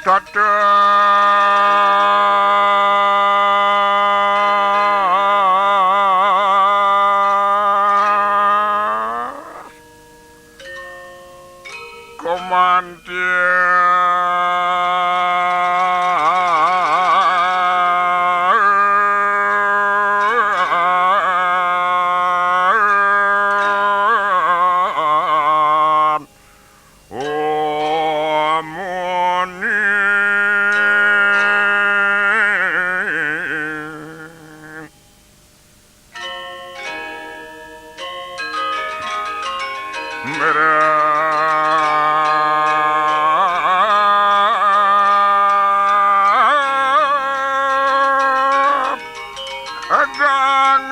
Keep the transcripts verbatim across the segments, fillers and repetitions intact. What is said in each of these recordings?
Tata Komantir Omoni. Merah agang.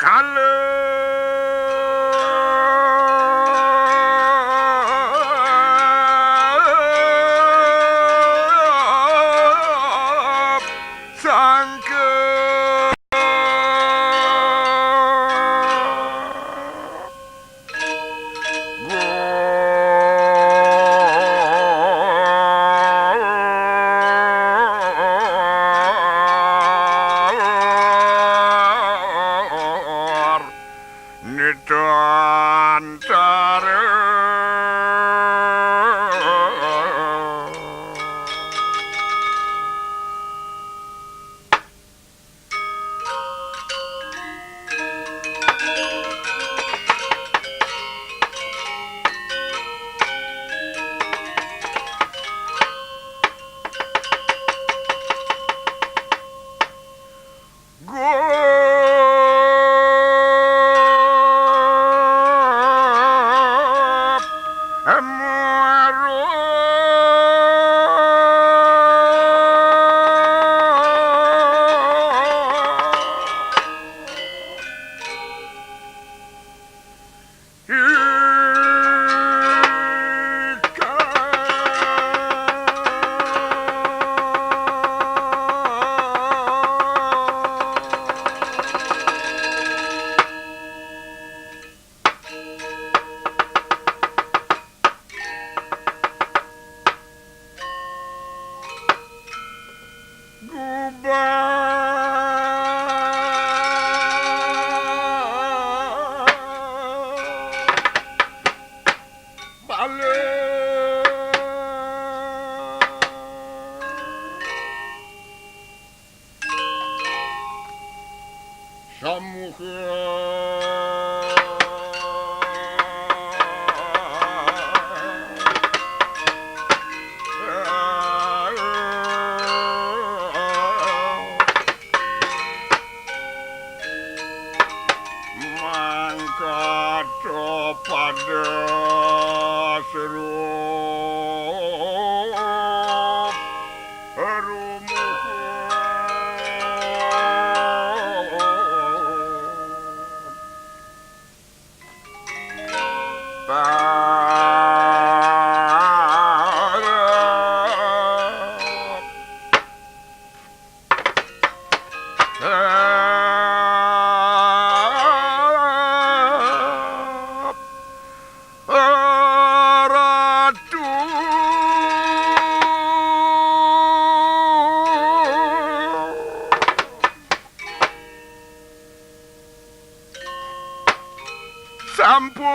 Kale sangke Nito antara Guba bale samuha. Mangkat pada seru rumuhun. Ratu sampun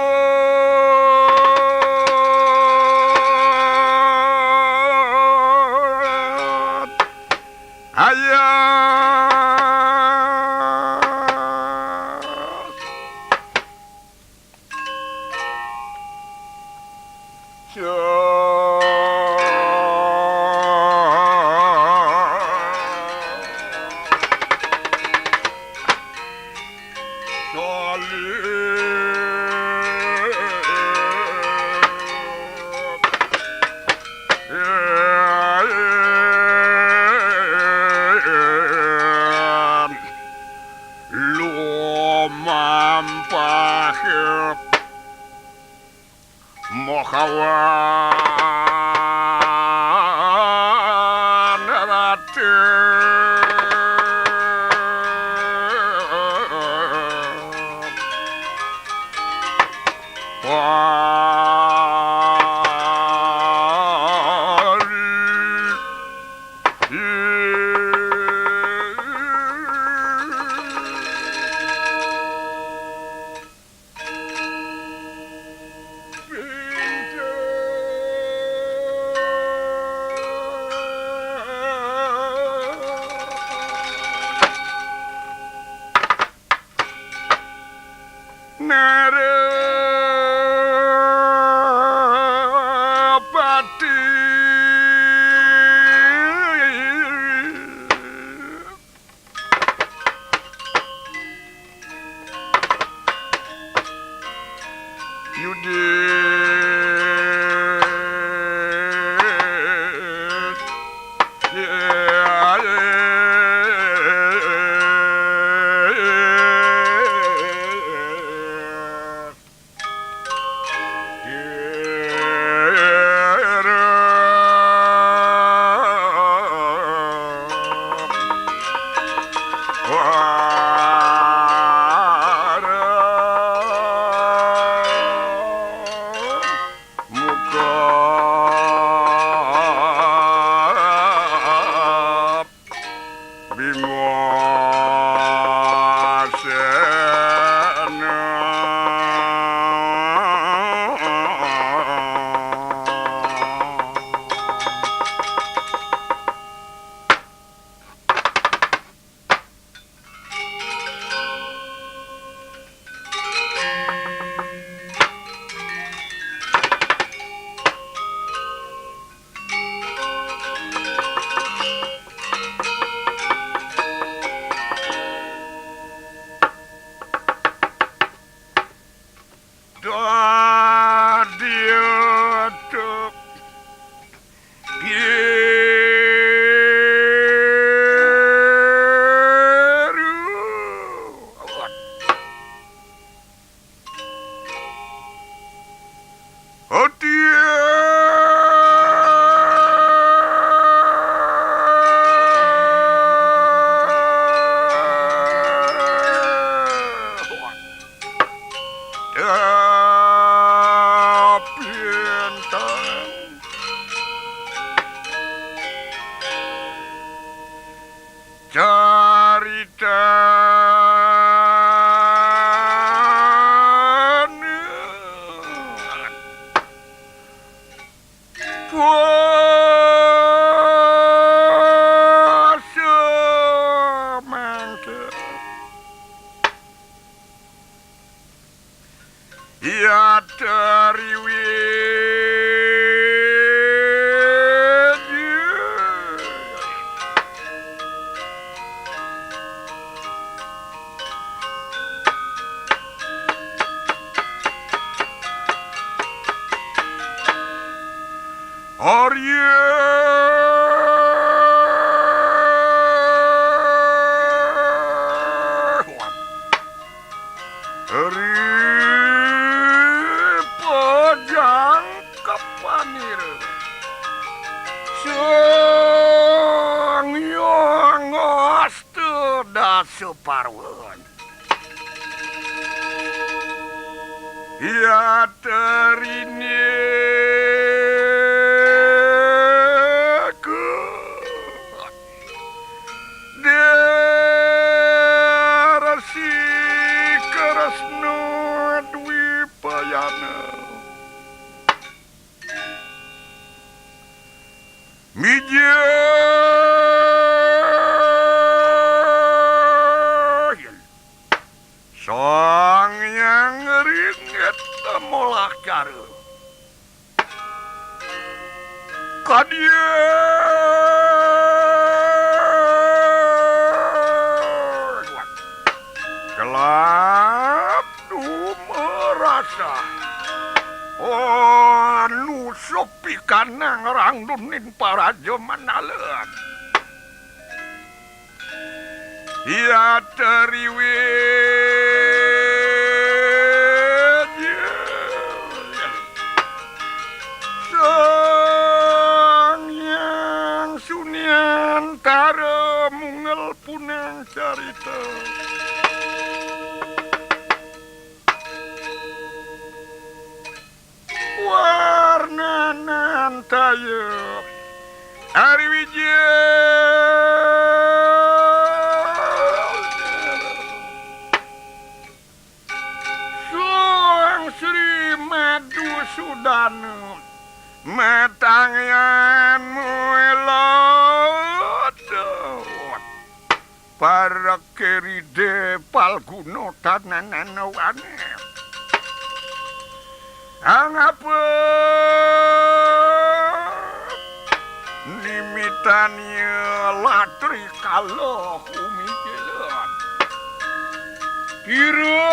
ayat. Lumampah mohawan Narapati. Yudin. Pinten. Caritane. Puasa mangke. Iya teriwiji. Arya. Ripajang kapanir. Sang Hyang Asta Dasa Parwan. Iya terine ku Darsi Kresna Dwipayana. Mijahin Sang Hyang Ringit molah cara. Kadya. Gelap dumerasa. Oh, anu sepi kanang rangdunin paraja manalan. Iya teriwiji. Sang Hyang Sunyantara mungel punang carita. Taya. Ari Wijaya. Suang Sri Madusudana. Matangyan muelot. Parekeride Palguna tananana wane. Angapa nimitania latri kala humijilan. Kira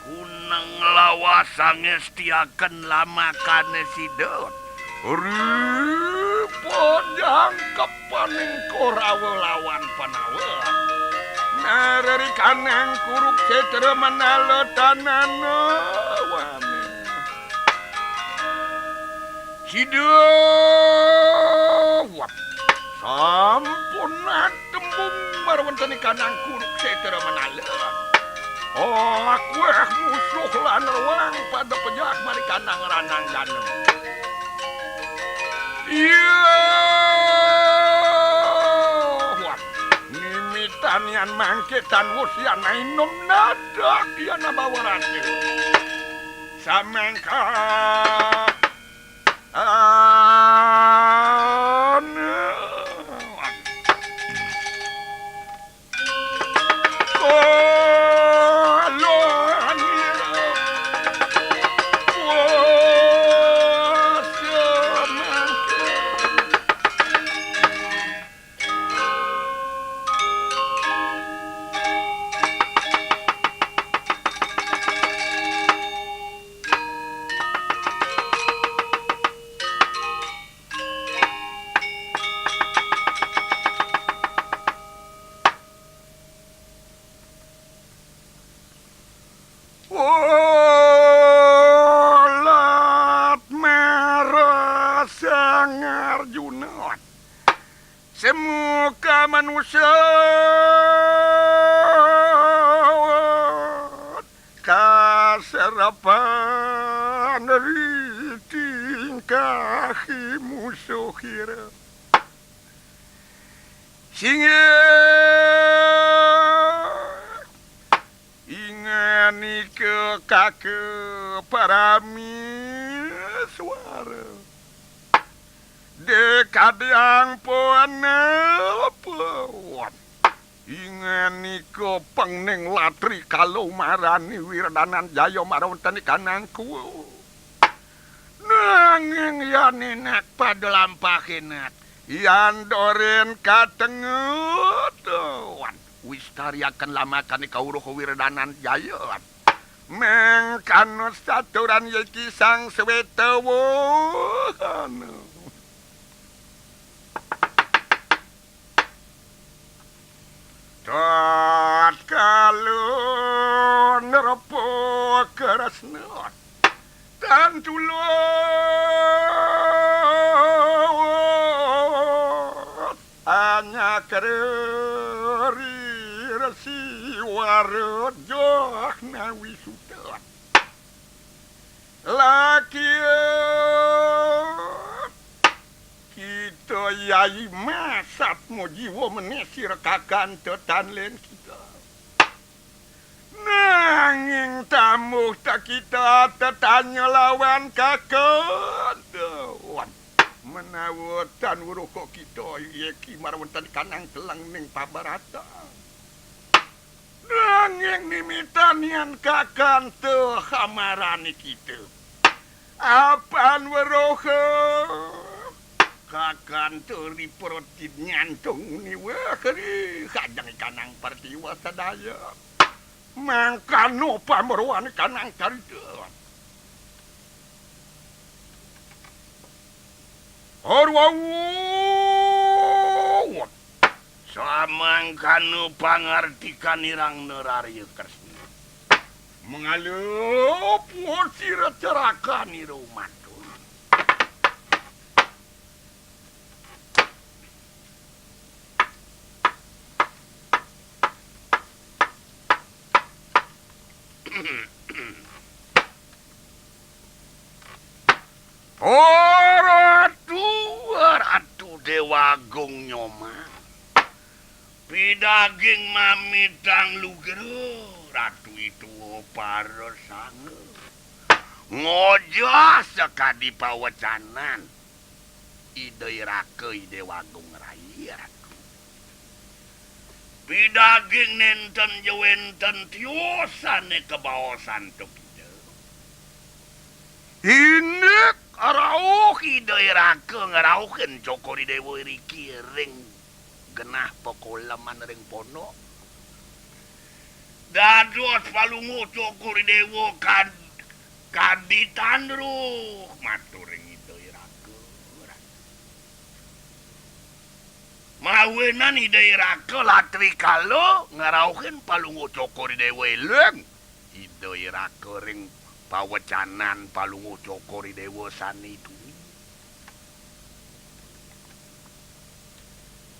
kuneng lawas sangestiaken lamakane sida. Rupa jangkepaning Korawa lawan Panawa. Nararikanang Kuruksetra manala tanana wane. Sida sampun tembung marwentene kanang Kuruksetra manala. Oh, akueh musuh lan ruang pada pejah marikanang ranang dana. Iya. Wah, nimitan yan mangke tan wus yan ainum nadak yan abawa rasa. Samangka. Anu. Ulat mara Sang Arjuna. Semuka manusa kaserapan ri tingkahi musuh ira. Singgih inganika kaka parami suara. Dekadiang pun nelpon. Inganika pengning latri kala marani Wirdanan Jaya marawentane kanangku. Nanging yan enak pada lampahe nat, yan doren katengetan wistariaken lamakane kauruh Wirdanan Jaya. Mengkano saturan yeki Sang Sweta Wahana. Tatkala nrepa kresna tan tulus anyakra ri Resi Wara Jahnawi Suta. Lakian kita yai masat mo jiwa meneh sira kakanta tan len kita. Nanging tambuh ta kita tetanya lawan kakanta. Menawa tan weruh kok kita yeki marwenten kanang teleng ning pabaratan. Nanging nimitan yan kakanta hamarane kita. Apan weruh kakanta ri perti nyantung niweh ri kajeng ikanang pertiwa sadaya. Mangkano pamroan ikanang carita. Arwawut. Samangkana pangartikan irang nerarya Kresna. Mangala puas sira cerakan ira umatur. Oh, Ratu, Ratu Déwa Agung Nyoman. Pidaging mamitang lugra, Ratu Ituwa Parasanga. Ngojah sakadi pawecanan Ida Iraka, I Déwa Agung Rai, Ratu. Pidaging nénten ja wénten tiosane kabaos antuk Ida. Indik rauh Ida Iraka ngrauhin Cokor I Déwa iriki ring genah pakoleman ring pondok. Dados Palungguh Cokor I Déwa kad-, kadi tandruh matur ring Ida Iraka. Mawinan Ida Iraka latri kala ngrauhin Palungguh Cokor I Déwa éling. Ida Iraka ring pawecanan Palungguh Cokor I Déwa sané tuni.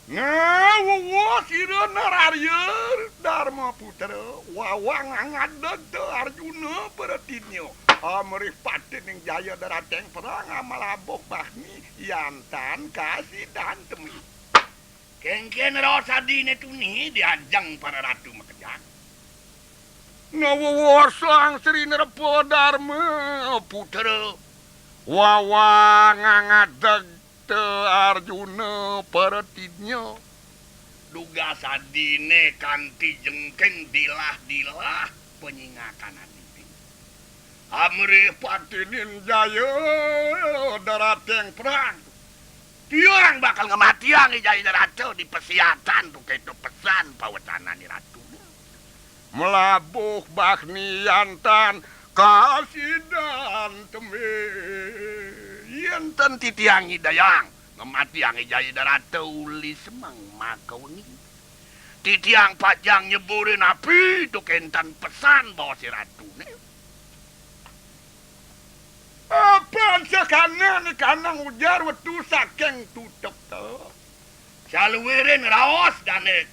Ngawuwuh sira Nararya Darmaputra, wawang angadeg ta Arjuna Bharatinya, amrih patining jaya darateng perang amalabuh bahni yantan kasidan temi. Kéngkén raos adiné tuni di ajeng para ratu makejang. Nawawasang Sri Nrepa Darma Putra, wawang angadeg ta Arjuna Paratinya. Dugas adiné kanti jengking dilah-dilah panyingakan adiné. Amrih patining jaya darateng perang. Tiang bakal ngamatiang I Jaya Darata di pasiatan, tuh kéto pesan pawecanan I Ratu. Melabuh bahni yantan kasidan temi. Yén ten titiang nyidayang ngamatiang I Jaya Darata uli semeng maka wengi, titiang pajang nyeburin api, tuh kénten pesan baos I Ratuné. Apan sakana kanang ujar wetu saking tutep ta. Saluiring raos dané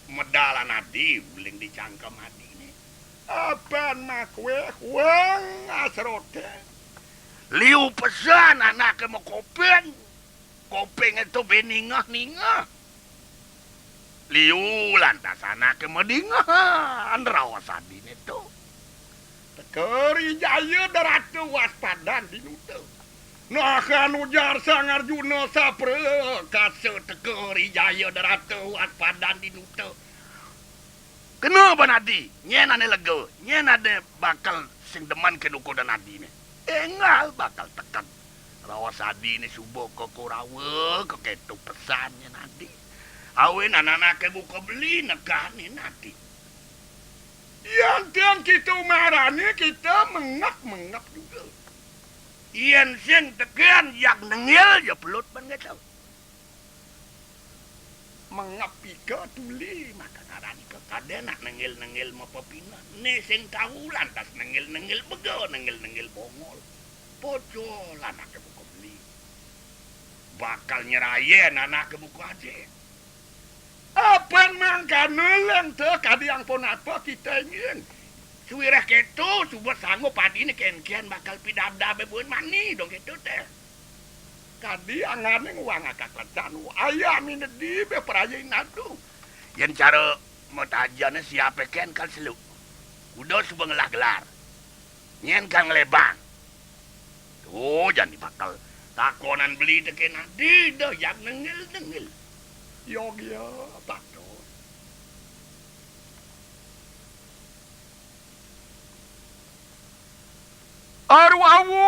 medalan adi uling di cangkem adiné. Apan makuéh wang asroté. Liu pesan anaké makoping. Kopingé to bé ningeh-ningeh. Liu lantas anaké madingehan raos adiné to. Teka Ri Jaya Darata waspadan dinuta. Nahan ujar Sang Arjuna saprakasa, teka Ri Jaya Darata waspadan dinuta. Kena ban adi, nyén ané lega, nyén ané bakal sing demen ké dukudan adiné. Énggal bakal teken. Raos adiné suba ka Korawa, ka kéto pesan nyén adi. Awinan anaké buka beli neganin adi. Yén tiang kita marani, kita mengep-mengep juga. Yén sing tekén jak nengil, ya pelut ban kéto. Mengepika tuli, maka ngaranika kadén nak nengil-nengil mapepineh. Né sing tau lantas nengil-nengil bega, nengil-nengil bongol. Pocol anaké buka beli. Bakal nyerayan anaké buka ajin. Apan mangkana lén té kadi anggon apa kita ingin. Suwireh kéto, suba sanggup adiné kénkén bakal pidabdabé buin mani, dong kéto téh. Kadi angané nguwang akak lecan, ayam inedi bé praya inadu. Yén cara matajané siapé kén kal selu. Kuda suba ngelah gelar. Nyén kal ngelebang. Tuh, jani bakal takonan beli tekén adi dah, jak nengil-nengil. Yogya, patut. Aru awu,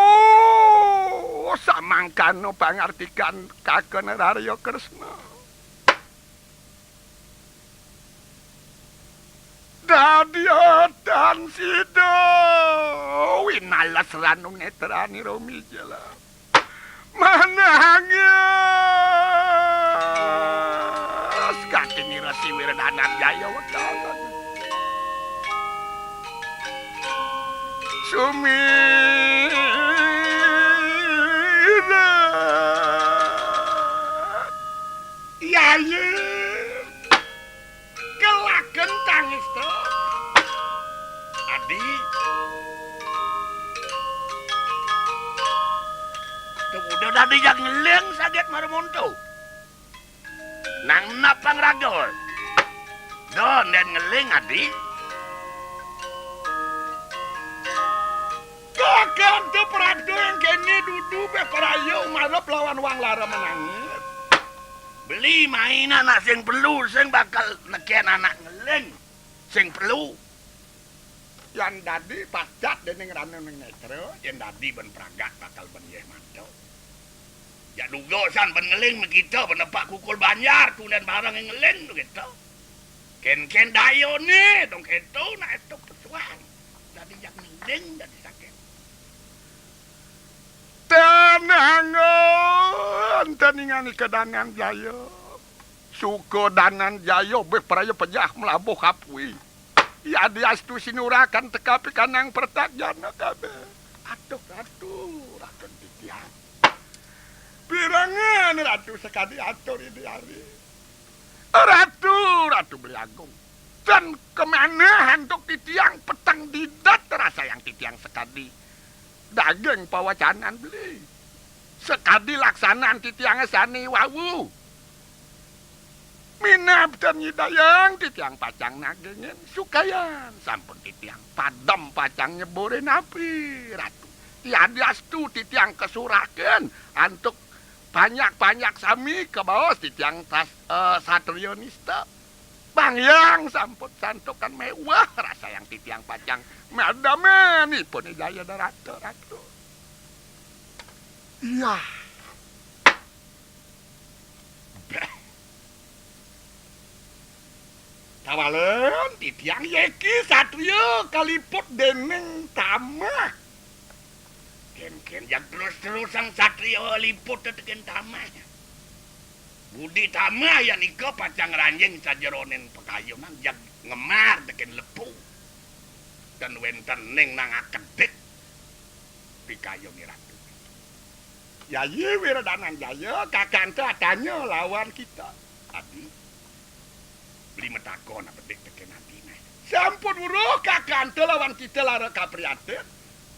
samangkana pangartikan Kakang Nararya Kresna. Dadi atan sida winales ranu netrani rumijela. Manahangis katinira siwir danan jaya wekalan. Sumira. Yaya. Kelaken tangis to. Adi. Dijak ngeling saget mara monto. Nang napang raga. Dah, nden ngeling, Adi. Kakang te pradu yang kene dudu be paraya umarep lawan wang lara menangis. Beli main anak sing perlu, sing bakal neken anak ngeling. Sing perlu. Yan dadi pascat dening ranu ning netra, yen dadi ben pragat bakal ben yeh mantuk. Ya duga san ben ngeling mekita ben nepak kukul banjar, tunden bareng ngeling tu kita. Ken-ken dayone dong keto nak etuk pesuang. Dadi jak ngeling dadi sakit. Tenangon, teningani kedanan jaya. Suka danan jaya beh praya pejah melabuh apui. Yadiastu sinurakan teka pikanang pertak jana kabeh. Aduh, Ratu, Ratu titiang. Pirengan Ratu sakadi atur idi hari. Ratu, Ratu Beli Agung. Dan kemana antuk titiang peteng didat rasa yang titiang sakadi. Daging pawacanan beli. Sakadi laksanan titiang sani wau. Minab dan nyidayang titiang pacang nagingin sukayan sampun titiang padem pacang nyeburin api, Ratu. Yadiastu titiang kasuraken antuk panjak-panjak sami kabaos titiang tas, eh, satria nista. Bang Hyang sampun santukan mewah rasa yang titiang pacang madamen ipun jaya darata, Ratu. Iya. Bah. Tawalen titiang yeki satria kaliput dening tamah. Ken-ken jag terus-terusang satria liput tetekin tamah. Budi tamah yanika pacang ranjing sajeroning pakayunan jag ngemar tekin lepu. Dan wenten ning nang akedik pikayun iratu. Yayi Wiradanan Jaya, kakanta atanya lawan kita. Adi, beli matakon apa dik tekin adine. Sampun weruh kakanta lawan kita lara kapriatin.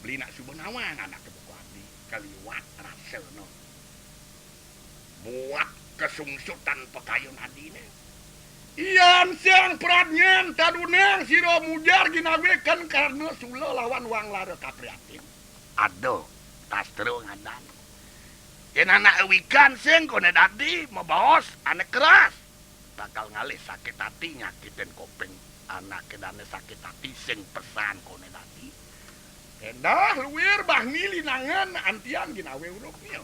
Beli nak suba nawang anak kebuka adi kaliwat rasana. Buat kasungsutan pakayun adine. Yan Sang Pradnyan tadunang sira mujar ginawekan karna sula lawan wang lara kapriatin. Ada, sastra ngadan. Yen anak wikan sing kone dadi mabaos ane keras, bakal ngalih sakit ati nyakitin koping anake dane sakit ati sing pesan kone dadi. Endah luir bahni linangan antian ginawe urupnya.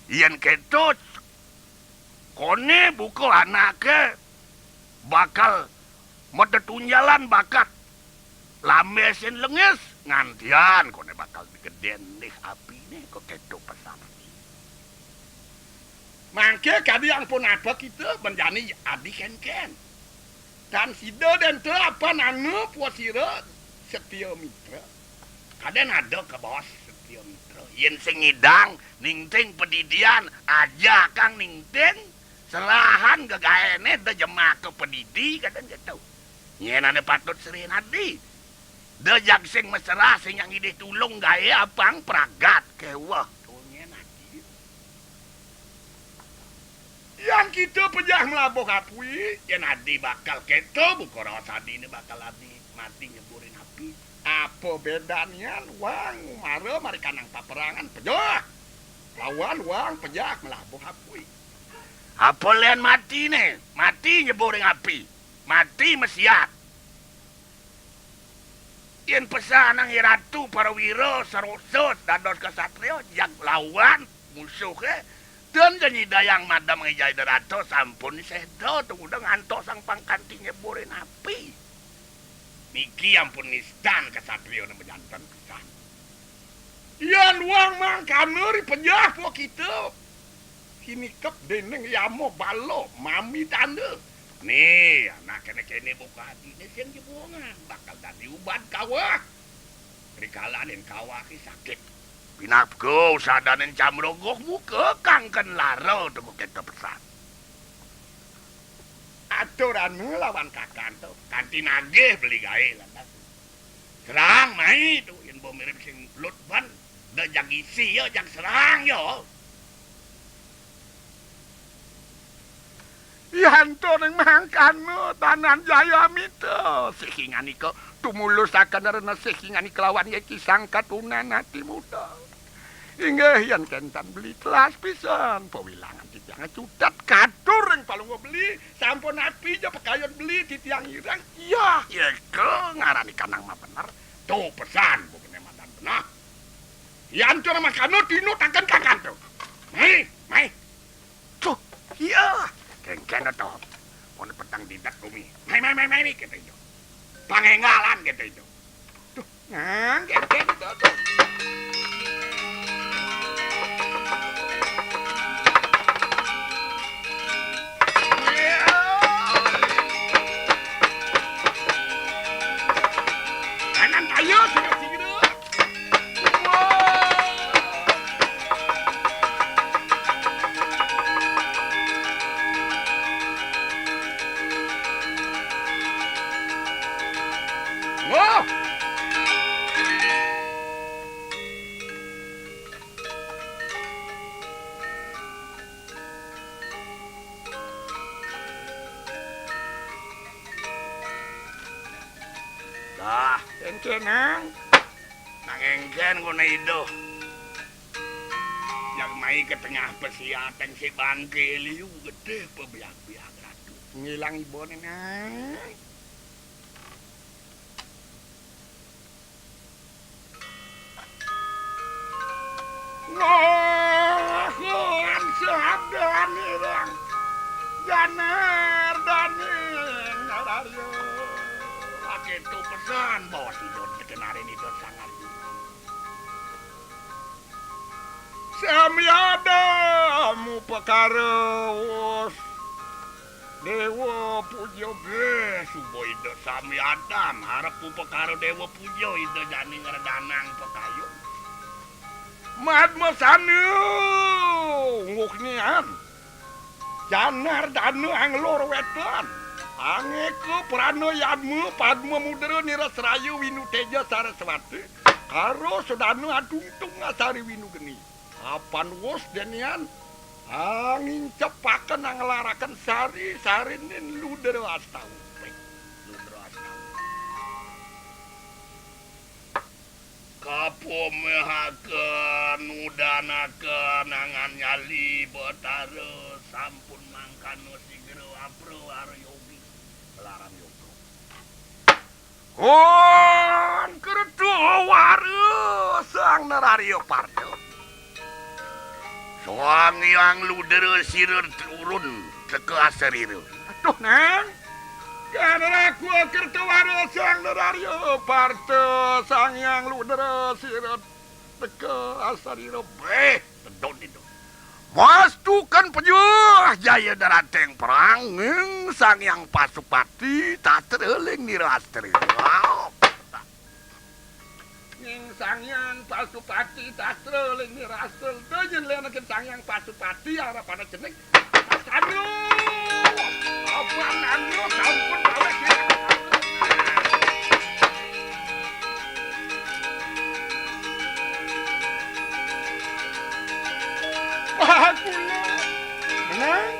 Yen keto, kone buka anake bakal matetunjalan bakat. Lambe sin lengis ngantian kone bakal digeden nih apine kok keto pesan. Mangke kadi ampun apa kita benjani adi kenken. Tan sida dente apa nana puasira setia mitra. Kaden ada ke bos setia mitra. Yen sing ngidang ningting pedidian aja kang ningting serahan gegaene de jemaka pedidi kaden gitu. Nyen ane patut sri nadi. De jag sing mesra sing yang idih tulung gae apang pragat keweh. Nyen adi. Yang kita pejah melabuh apui, yen adi bakal keto buka raos adine bakal adi mati nyeburin api. Apa bedanian wang mara mari kanang paperangan pejah lawan wang pejah melabuh apui. Apa len matine? Mati nyeburing api. Mati mesiat. Yen pesanang Ratu Parawira sarosa dados kasatria jag lawan musuhe, ten nyidayang madem ngejai darata sampun seda tunggu ngantos sang pangkanti nyeburin api. Niki ampun nistan kasatriane bejanten pisan. Yan wang mangkana ri pejah po kita. Kinikep dening yama bala mami tanda. Nih, anak kene-kene buka adine sing jebongan bakal dadi uban kawah. Rikalanin kawah ki sakit. Pinapko sadanin camrogoh muka kangken lara tunggu kita pesan. Aturane lawan kakan tu kanti nagih beli gae lantas. Serang mai tu yen bo mirip sing lut ban. Da jag isi ya, jag serang ya. Yanto ning mangkana Dananjaya mita. Sihinganika tumulusaken rena sihinganika lawan Yeki Sang Katunan Ati Muda. Inggih, yen kenten beli telas pisan, pawilangan titiang cutet katur ring palungguh beli, sampun apija pakayun beli titiang ireng. Yah, yeka ngarani kanang mabener. To pesan bukene madan benah. Yanto mangkana tinutaken kakanto. Mai, mai. Duh, iya. Kengken to. Mun peteng didak gumi. Mai, mai, mai, mai, mai, kita itu. Pangenggalan kita itu. Duh, nang, kengken to, to. Kanan tayo, sigra-sigra. Wah. Dah, engkenang. Nang engken kono iduh. Yang mai ke tengah pesiateng si bangke liu gedeh pebiak-biak ratu. Ngilang ibone nang. Nuhun sabdanirang, Janardani Nararya. Akéto pesan baos Ida teken arin Ida Sang Arjuna. Samyada mupakara wus. Déwa puja, béh, suba Ida sami adan, arep upakara déwa puja, Ida jani ngredanang pakayun. Madmasana ungguh nian, Janardana anglur wétan, angéka prana yadma padma mudra nirasraya winu téja saraswati, karo sudana adungtung asari winu geni. Apan wus dénian, angincepaken anglaraken sari-sarining ludra astawa. Ludra astawa. Kapamehaken ngudanaken angan nyali Betara sampun mangkana sigra apra wara yogi. Gelaran yoga. Kon kerta wara Sang Nararya Parta. Sang Hyang Ludra sira turun teka asarira. Aduh, Nang. Kan raku kerta wara Sang Nararya Parta, Sang Hyang Ludra sira teka asarira. Béh, tedon itu. Mastukan pejah jaya darateng perang, ning Sang Hyang Pasupati tatra ling nirastra. Wow. Ning Sang Hyang Pasupati tatra ling nirastra. Dejen lenekin Sang Hyang Pasupati arapana cening. Aduh. Abang anu sampun gawe sira. Wah, kula. Menang.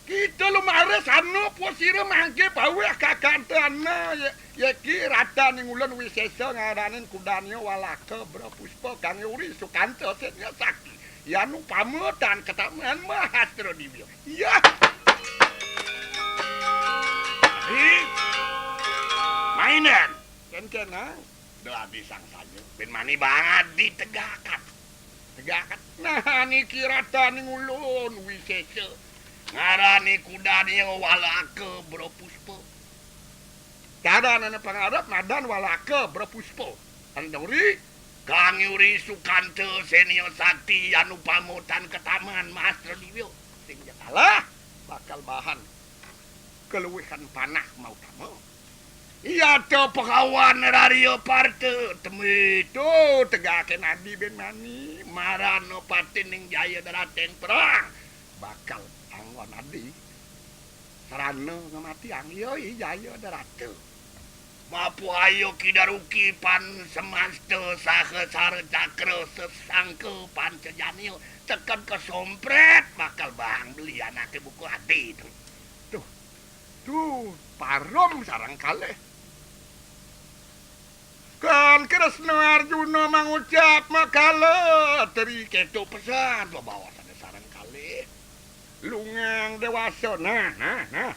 Kita lumaris anu pusira mangke paweh kakantana ye-, yeki rataning ulun wisesa ngaranin kudanya walaka brapuspa kang uri sukanta senya sakti. Yan upama tan kataman mahastra diwya. Yah. Hi. Mainan. Ken kenang. Dadi sangsaya. Ben mani badi tegakat. Tegakat. Nah, niki rataning ulun wisesa. Ngarane kudane walaka brapuspa. Tadanane pangarep madan walaka brapuspa. Anturi Kang Yuri Sukanta Senia Sakti anu pamutan ketaman Mastra Diwya. Sing kalah bakal bahan keluwihan panah mautama. Yata pakawan raria parta, tembe to tegake nadi ben mani, marana patining jaya darateng perang. Bakal anggon adi. Sarana ngamatiang, iya, i jaya darata. Mapuhaya kidaruki pan semasta saha sara cakra sesangka pancajania. Teken kesompret bakal bang beli anake buku ati tu. Tuh, tuh, parum sareng kalih. Kan Kresna Arjuna mangucap makala teri keto pesan bebaosane sareng kalih. Lungang dewasa. Nah, nah, nah.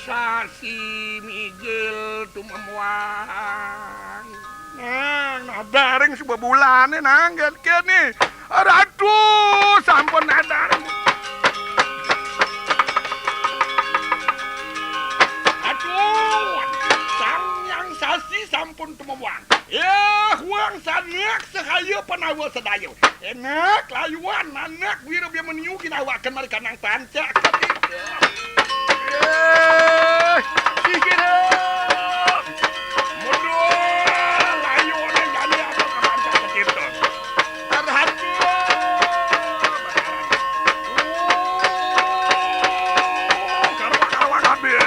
Sasi mijil tumemuang. Nah, nadaring sebebulane nanggen kene. Ratu sampun nadaring. Aduh, Sang Hyang Sasi sampun tumemuang. Eh, huang sanak sahaya Pandawa sedaya. Enak layuan manak wira bya meniugi nawaken marikanang panca ketirta. Eh, sikira. Mundur layuane jani apa kapanca ketirta. Arhatu. Oh, karwa-karwa kabeh.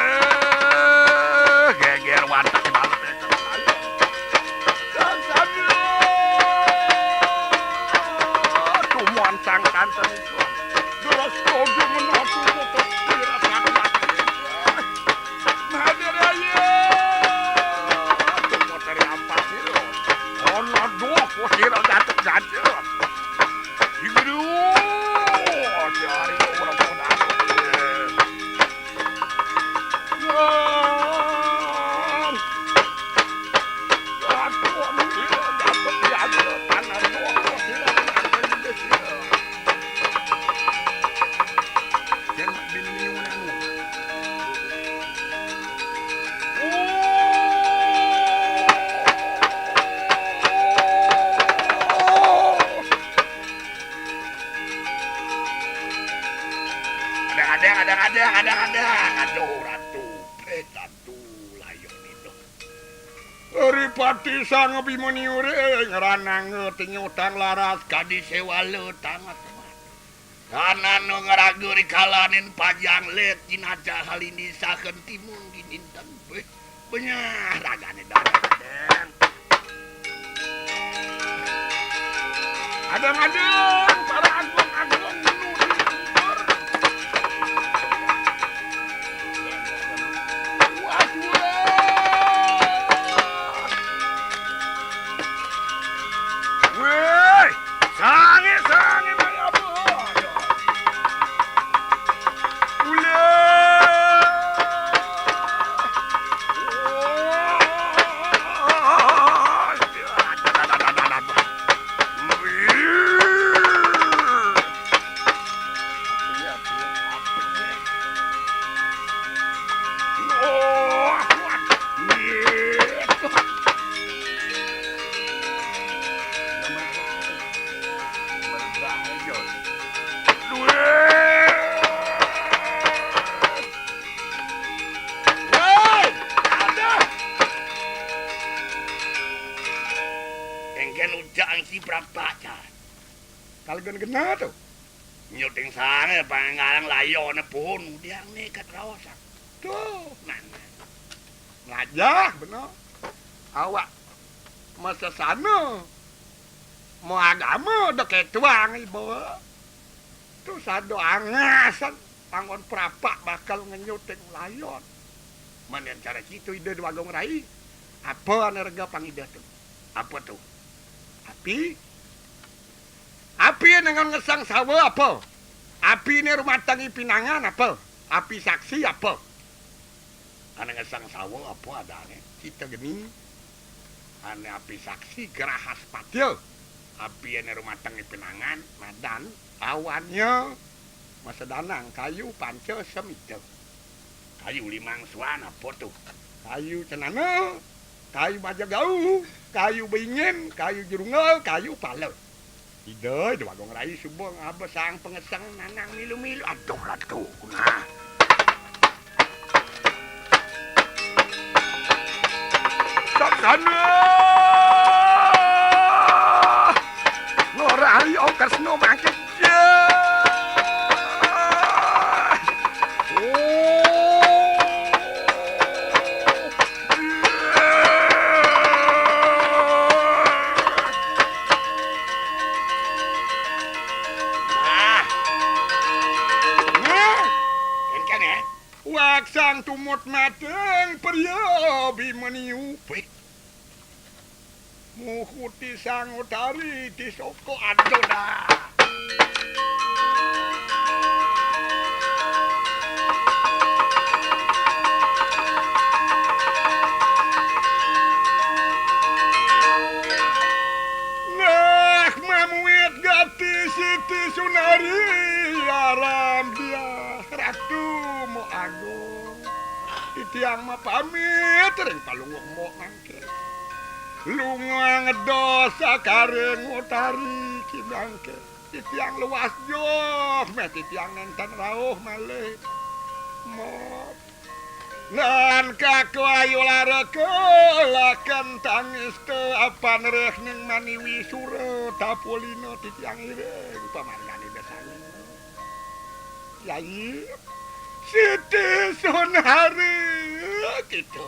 Geger watak. Tumuan sang santen. Deras kojo menawa tuku tepira sakit. Nader aye. Tuku teri ampas sira. Ana duh, kusira gatek-gatek. Igru. Cari orang pun aku. Adang, adang, adang, adang, adang, adang. Aduh, Ratu. Eh, Ratu, layon itu. Ripati Sang Abhimanyu ring rananga tinyutang laras kadi sewala tanget. Kananu ngraga rikalanin pajang let jinajah halini saken timun gininten. Beh, benyah ragane darah. Adang-adang, para agung-agung, nuding tempur. Wah, wah. Weh, sange, sange, maya, boh. Ule. Engken ucak angsi prapacan. Kal gen genah to. Nyuting sane panggalang layone pun udiang nekat raosan. Tuh, nah, nah. Lajah bener. Awak masesana, mau agama da ketuang ibawa. Tuh sada angasan anggon prapak bakal ngenyuting layon. Menen cara kitu Ida Dwagung Rai. Apa ane rega pang Ida tu? Apa tu? Api? Api ane ngan ngesang sawa apa? Api ne rumatangi pinangan apa? Api saksi apa? Ane ngesang sawa apa adane? Kita geni. Ane api saksi gerahas patya. Api ane rumatangi pinangan madan awanya masedanang kayu panca semita. Kayu limang suan apa tu? Kayu cenana, kayu majagau, kayu beingin, kayu jerungga, kayu pala. Ida, Ida Bagong Rai suba ngaba sang pengeseng nanang milu-milu. Aduh, Ratu. Nah. Saksana. Ngorah Arya Kresna mangkin. Sang tumut mating priya Abhimanyu. Wih. Muhuti sang utari di soko adoh dah. Nah, mamuit gati Siti Sunari aram dia Ratu Mo Agung. Titiang mapamit ring palungguh Mo mangke. Lunga ngedos sakaring utari kinangke. Titiang luas joh, meh titiang nenten rauh malih. Mo. Nan kaka ayu lara kalaken tangista apan rehning maniwi sura tapulina titiang iring pamargane besanina. Yai, Siti Sunari, kita.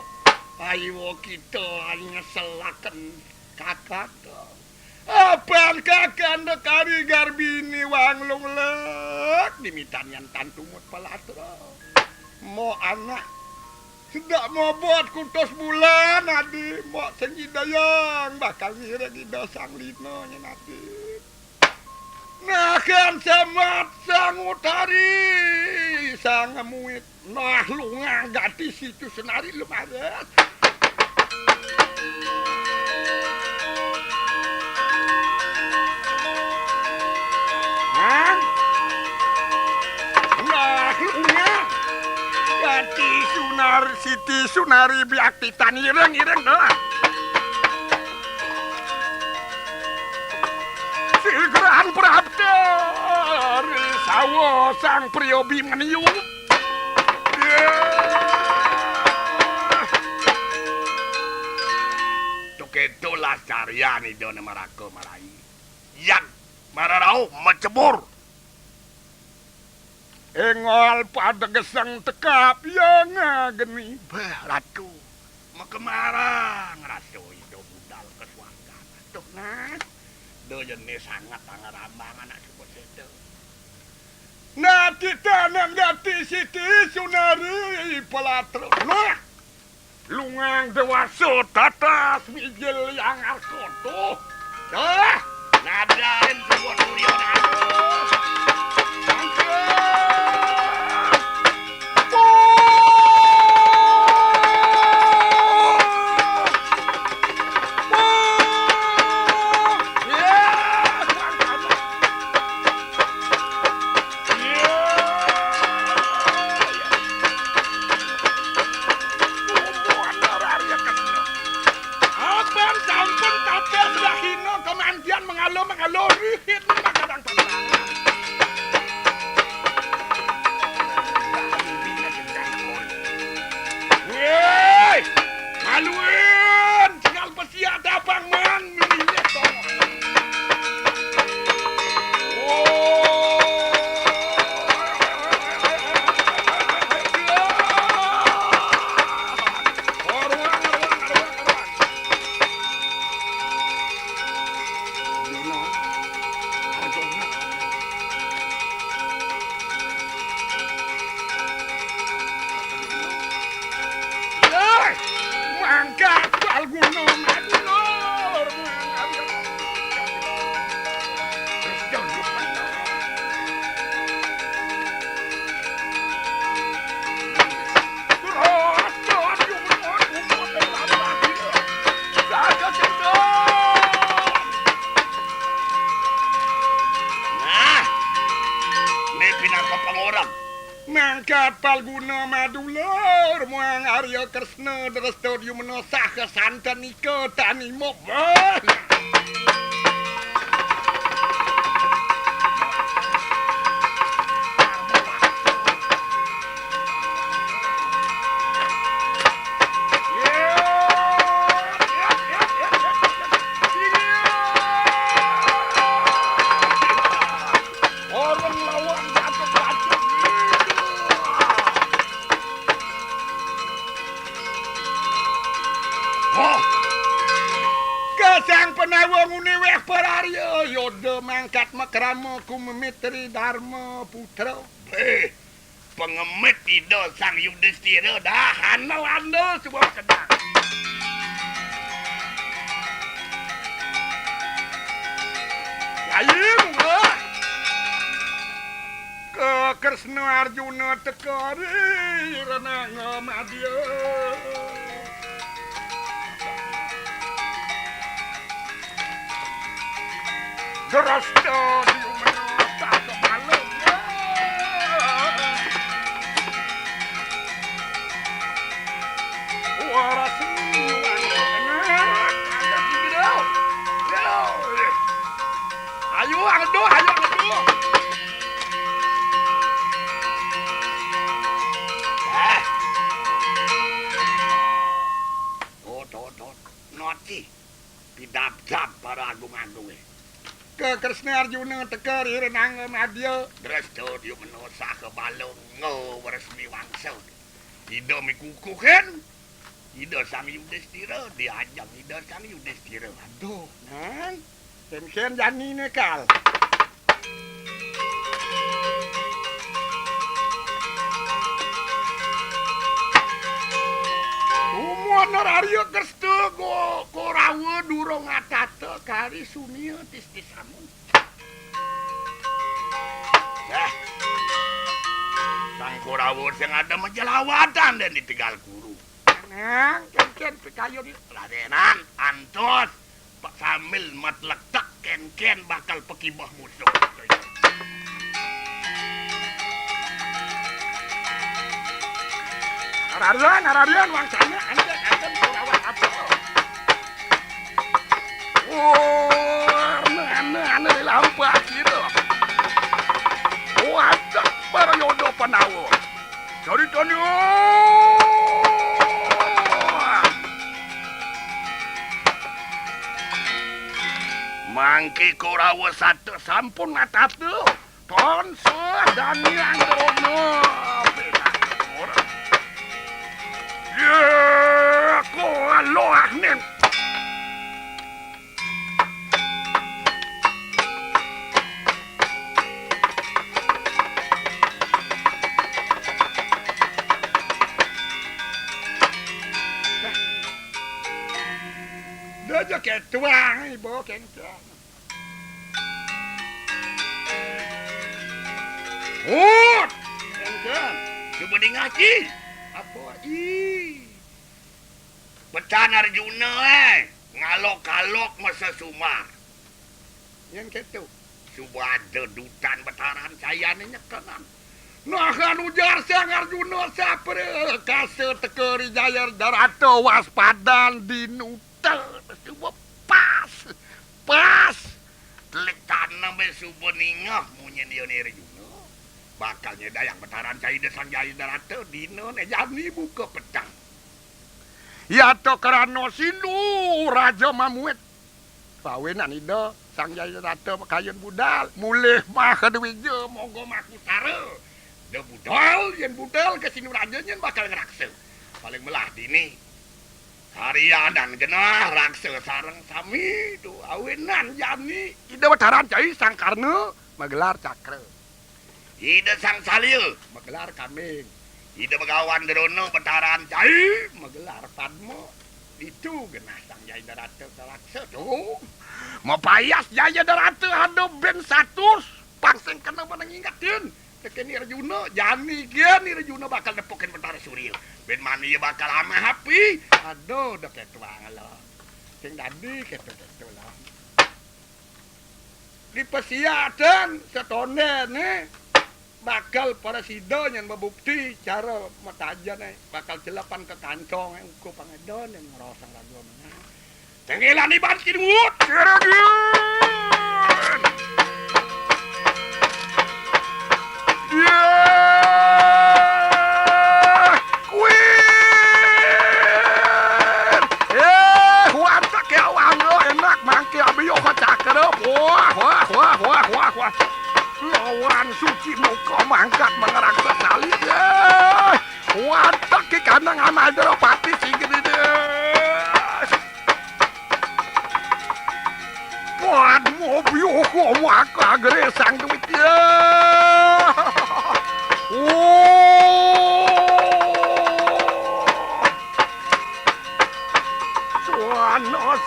Ayo kita nyeselaken kakanda. Apan kakanda kari garbini wanglung lek dimitan yan tan tumut palatra. Mo anak. Sedak mobot kutus bulan adi, mo sing idayang bakal ngiring ida sang lina nyen adi. Nah, kan semat sang utari, sang muit. Nah, lunga gati Siti Sunari lumares. Hah? Nah, lunga gati Sunar, Siti Sunari biakti tan iring-iring dah. Sigran prapta ri sawa Sang Priya Abhimanyu. Yah. Tuketo las caryan Ida Nemaraka Marai. Yan mararauh macebur. Enggal pada geseng tekap ya ngageni. Bah, Ratu, makemarang rasa Ida budal ka suargan. Aduh, nah. Ida jene sanget angarambang anak suku seda. Nah, kita nanggati Siti Sunari palatra. Nah, lungang dewasa tatas mijil yang arkoto. Dah, nadain sebuah surya nado. Sangka. Abang sampun tapih sedahina kamantian mangalo-mangalo rihit makadang pasangan. Wéh, maluin, tinggal pesiat abang man, milih to. Oh. Aruang, aruang, aruang, aruang. Mangkat Palguna madulur. Nah, ini pinaka pangorang. Mangkat Palguna madulur, muang Arya Kresna dresta dyumena saha santen ika tanimo. Wah. Orang lawan jatuh batu. Hah? Ka Sang Pandawa nguni wéh pararya, Yoda mangkat makrama kumemit Tri Darma Putra. Béh, Pengemit Ida Sang Yudistira dah andel-andel suba sedang. Ayu mula. Ke Kresna Arjuna teka ri renang madya. Dresta diumena tak kemalem. Waras ni wang enak ada sini dah. Yo. Ayo aduh, ayo aduh. Ah. Oh, to, to. Noti. Pidabdab para agung-agunge. Ke Kresna Arjuna teka ri renang madya. Dresta diumena saha bala nga waras ni wangsa. Ida mikukuhin Ida Sang Yudistira, diajeng Ida Sang Yudistira. Aduh, nang. Kenken janine kal. Umur nerarya Kresna go Korawa durung atata kari sunia tis-tis amun. Dah. Sang Korawa sing ada majelawatan dan ditegal guru. Nang, kenken pikayun. Ladenan, antos. Pak sambil matletek kenken bakal pekibah musuh. Ararian, ararian, wang sana, antek, antek, Korawa apa? Oh, ane, ane, ane, lampak gitu. Oh, antek, para yodo Pandawa. Caritane. Mangke Korawa sata sampun ngatata. Tansah dani anggerana. Ye, koaloh nen. Dah ja ketuang ibu kengkang. Hut! Kengkang. Cuba dingaki. Apa i? Betan Arjuna, eh, ngalok-alok masa sumar. Yen keto, suba ada dutan Betaran Cayane nyekenan. Nah, kan ujar Sang Arjuna sapra kasa teka ri Jaya Darata waspadan dinuta suba pas. Pas. Telik tanem be suba ningeh munyin Arjuna. Bakal nyedayang Betaran Cayane Sang Jaya Darata dina ne jani buka petang. Yata krana silu Raja Mamuit. Pawinan Ida Sang Jaya Rata makayun budal, mulih Mahadwija moga makutara. Da budal, yen budal ka sinu raja nyen bakal ngraksa. Paling melah dini. Karyanan genah raksa sareng sami tu awinan jani. Ida Betaran Cai Sang Karna magelar Cakra. Ida Sang Salya magelar Kambing. Ida Begawan Drona Betaran Cai magelar Padma. Ditu genah Sang Jaya Darata karaksa tu. Mapayas Jaya Darata ada ben satus. Pang sing kena pada ngingetin. Tekeni Arjuna, jani gen Arjuna bakal nepukin Betara Surya. Ben mani bakal amah api. Aduh, dah ketuang lah. Sing dadi ketu-ketu lah. Dipasiaten setondene bakal para sida nyen bebukti cara matajane bakal celepan ke kantong uku pangedon yang ngerosang raga menang. Tengelan iban kinut. Keredin. Yeh! Kuin! Eh, huan tak ya wangga enak mangke abiyo ka cakra. Wah, wah, wah, wah, wah, wah. Lawan suci muka mangkat mengerang sekali. Eh, huan tak ke kandang amal dero pati singkir ini. Padma biyoka maka gresang duit ya. Oh,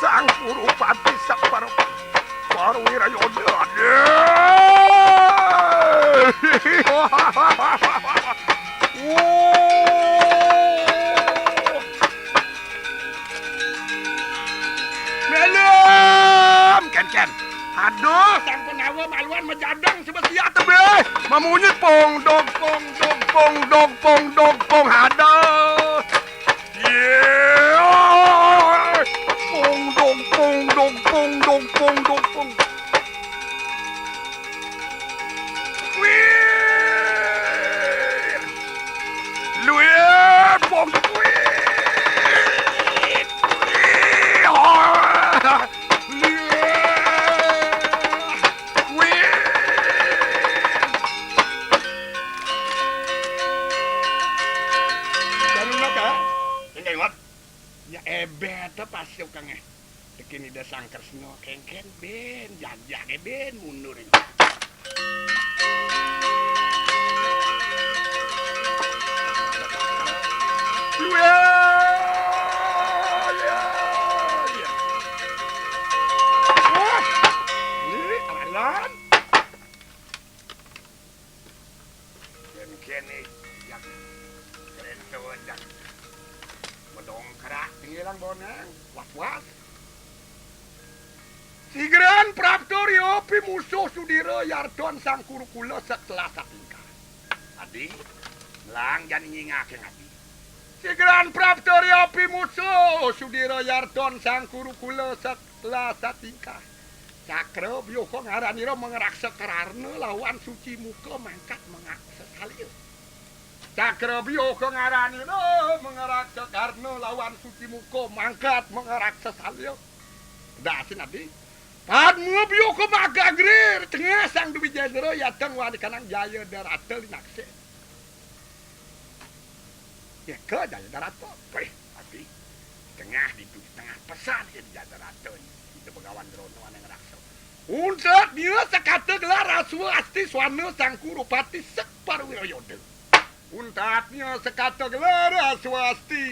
Sang Kurupati Sekar Parwira Yoda. Melem, Ken, Ken. Aduh, sang Purnawa maluan majadang sebesiak tebih. Mamunyi pong dog, pong dog, pong dog, pong dog, pong. Aduh. Iya. Pong dog, pong dog, pong dog, pong dog, pong. Wih. Luir, pong, wih. Wih. Wih. Jangan lupa. Ini, Mat. Ya, ebet pasti kang eh. Tekini Ida Sang Kresna kengken ben, jajake ben mundur. Luar. Ya, ya. Wah. Ini, Alan. Yen kene, jak, keren to, jak. Medongkrak tinggi lang bonang, was-was. Sigran prapto rio pimusuh sudira yarton sang kurukula sekelas satingkah. Adi, lang jani nyingake ngadi. Sigran prapto rio pimusuh sudira yarton sang kurukula sekelas satingkah. Cakra biuka ngaranira mangraksa kararna lawan suci muka mangkat mangaksa salia. Cakra biuka ngaranira mangraksa karna lawan suci muka mangkat mangraksa salia. Dasin adi. Padma biuka magagrir tengah sang Dwijendra yateng wanikanang Jaya Darata linaksih. Ya, ka Jaya Darata. Weh, adi. Tengah ditu, di tengah pesan ya di Jaya Darata. Ida Begawan Drona ane ngraksa. Untat nia sekata gelar Aswa Asti Swana Sang Kurupati Sek Parwira Yoda. Untat nia sekata gelar Aswa Asti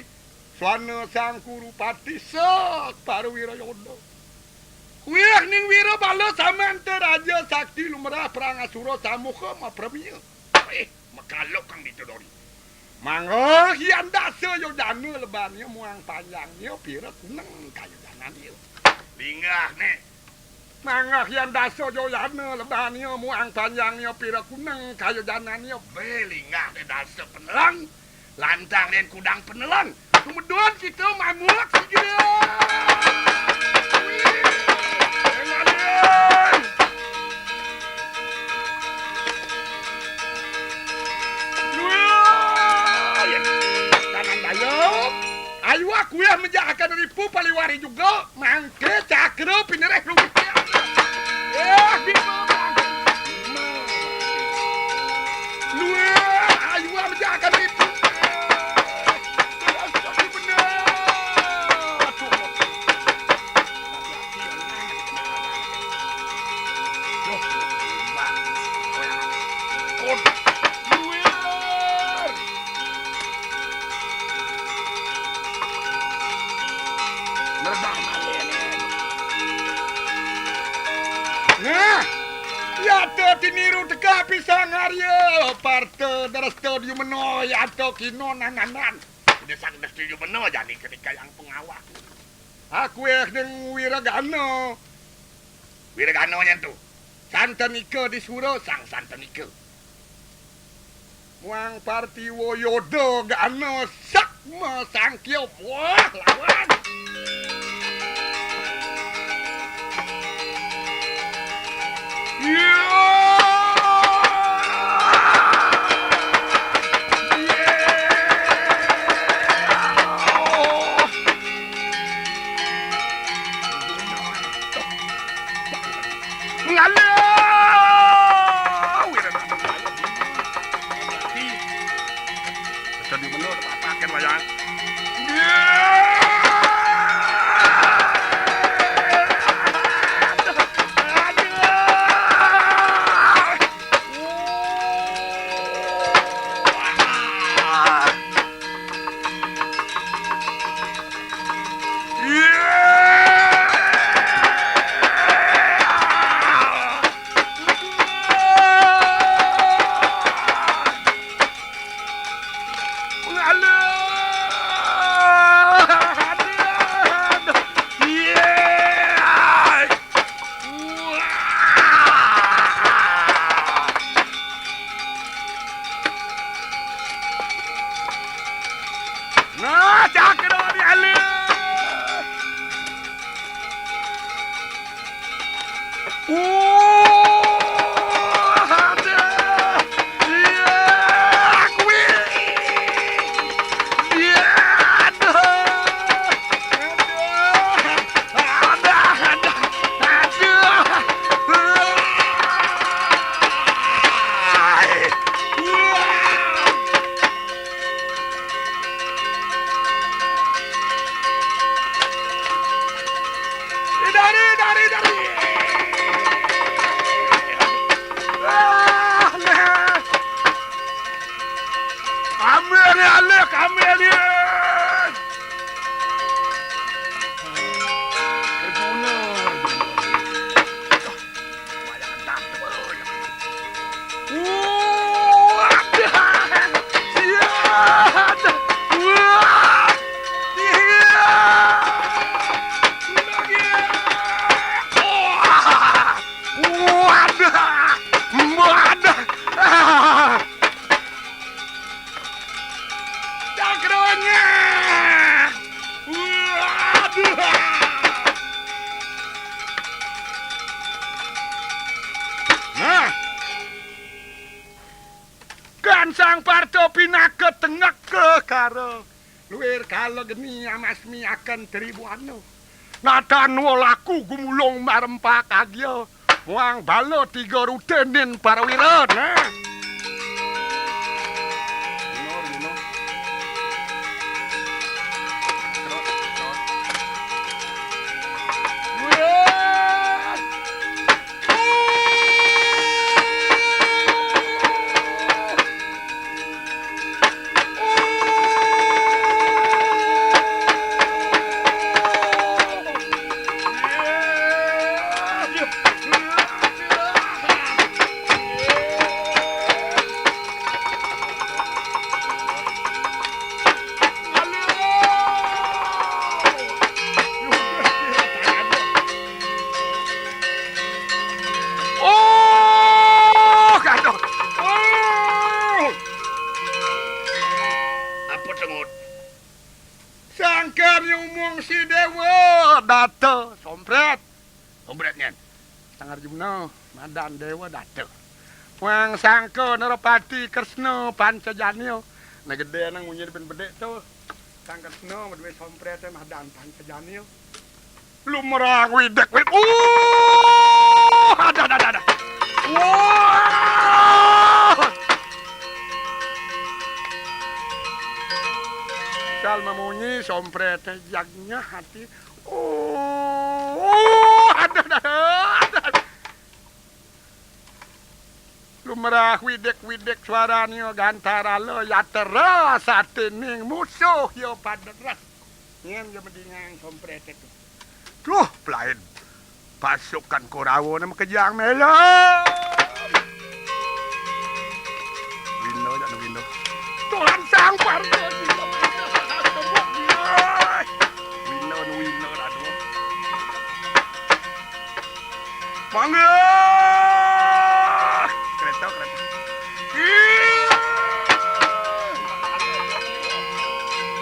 Swana Sang Kurupati Sek Parwira Yoda. Kuih ning wira bala samanta raja sakti lumrah perang asura samuka mapremia. Eh, makaluk kang ditu dori. Mangga hian dasa yojana lebania muang panjangnya pira kuneng kayojananya. Linggah ne. Mangga hian dasa yojana lebania muang panjangnya pira kuneng kayojananya. Be linggah ne dasa penelang. Lantang den kudang penelang. Tumedon kita mamuk sigra. Wih. Dengan den. Wih. Kanan daya. Ayu aku ya menjahakan ripu paliwari juga. Mangke cakra pinereh rumit. Eh, bima mangke. Luar, ayu menjahakan ripu. Nah, yata tiniru teka pisang arya, parta darasta diumena, yata kino nanganan. Ida sang setuju bena jani ketika yang pengawak. Aku eh ning wiragana. Wiragana nyen tu. Santanika di sura sang santanika. Muang Partiwa Yoda gana sakma sangkya. Wah, lawan. Ya. Ya. Ngalah! Wira nang ngalah. Bisa di menur, papakan wayang. Iya. Tengah. Waduh. Nah, kan Sang Parto pinaka tengek ke karo luir kala geni amasmi akan tribuana. Natan walaku gumulung marempak agia. Muang bala tiga rutenin para wira. Nah. Oh, kaduh. Oh. Apa tengut? Sangkan nyumung si Dewa Data Sompret. Sompret nyen. Sang Arjuna madan Dewa Data. Wang sangka Narapati Kresna Pancajania. Nah, gedé nang munyi di bedik to. Sang Kresna madué Sompret madan Pancajania. Lumerang widek wid. Uh, ada, ada, ada, ada. Wah. Sal mamunyi Sompret jagnya hati. Uh, ada, ada, ada. Lumerah widek-widek suaranya gantara lo yatera satining musuh ya paderes. Nyen ya mendingan Sompret itu. Duh, pelain pasukan Korawa ne makejang mela. Wino jak wino. Tuhan Sang Parto. Wino, wino, aduh. Mangga! Kereta, kereta.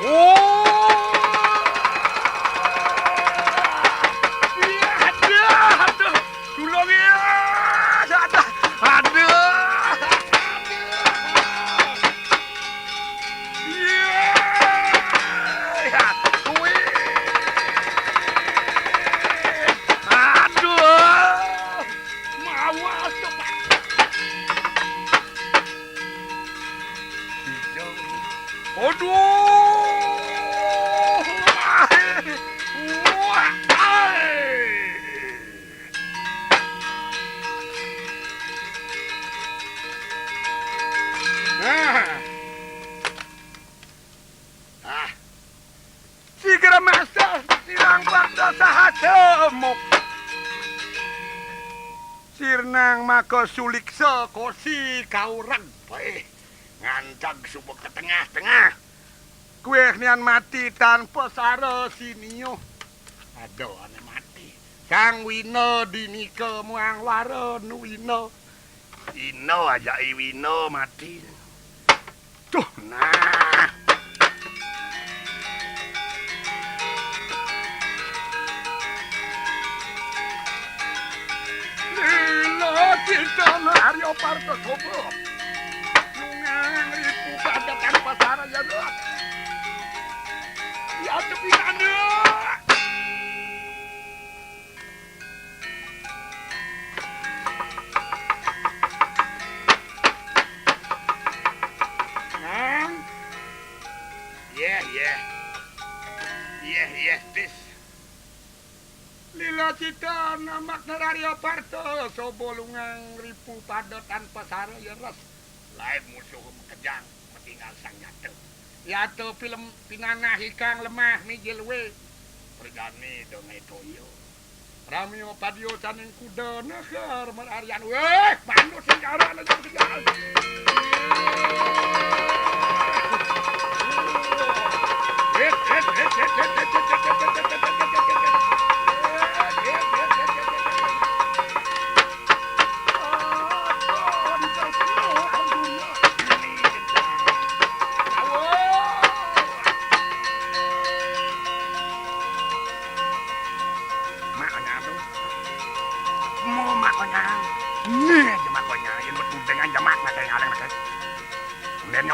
Oh! Iya, aduh, aduh. Tulung, iya. Aduh, aduh. Iya. Wih. Aduh. Mawas to, Pak. Aduh. Wah. Wah. Nah. Ah. Sigra masa sirang bakda sahaja muk. Sirnang maka suliksa kosi kaureg. Baik. Ngantag suba ke tengah-tengah. Kuih nian mati tanpa sara siniuh. Ada ane mati. Sang Wina dinika muang wara nu Wina. Ina ajak i Wina mati. Tuh, nah. Lila cintana Arya Parta Sobo. Nungang ripu pada tanpa sara ya, Dok. Ya, tepi sana. Nang. Yeh, yeh. Yeh, yeh, tis. Lila cita namak nerari aparta, sobo lungang ripu pada tanpa sara ya ras. Lain musuh makejang, matinggal sang nyata. Nyata pilem pinanah ikang lemah mijil we. Perjani dong etoyo. Ramio padio saning kuda neher merarian. Weh, manut sing jaran aja kejar.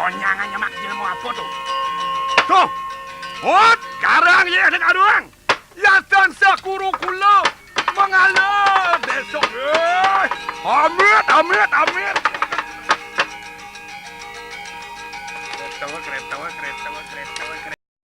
Panyangan nyemak jelema apa tu? Tuh. Hot, garang ye sing aduang. Ya tansah ku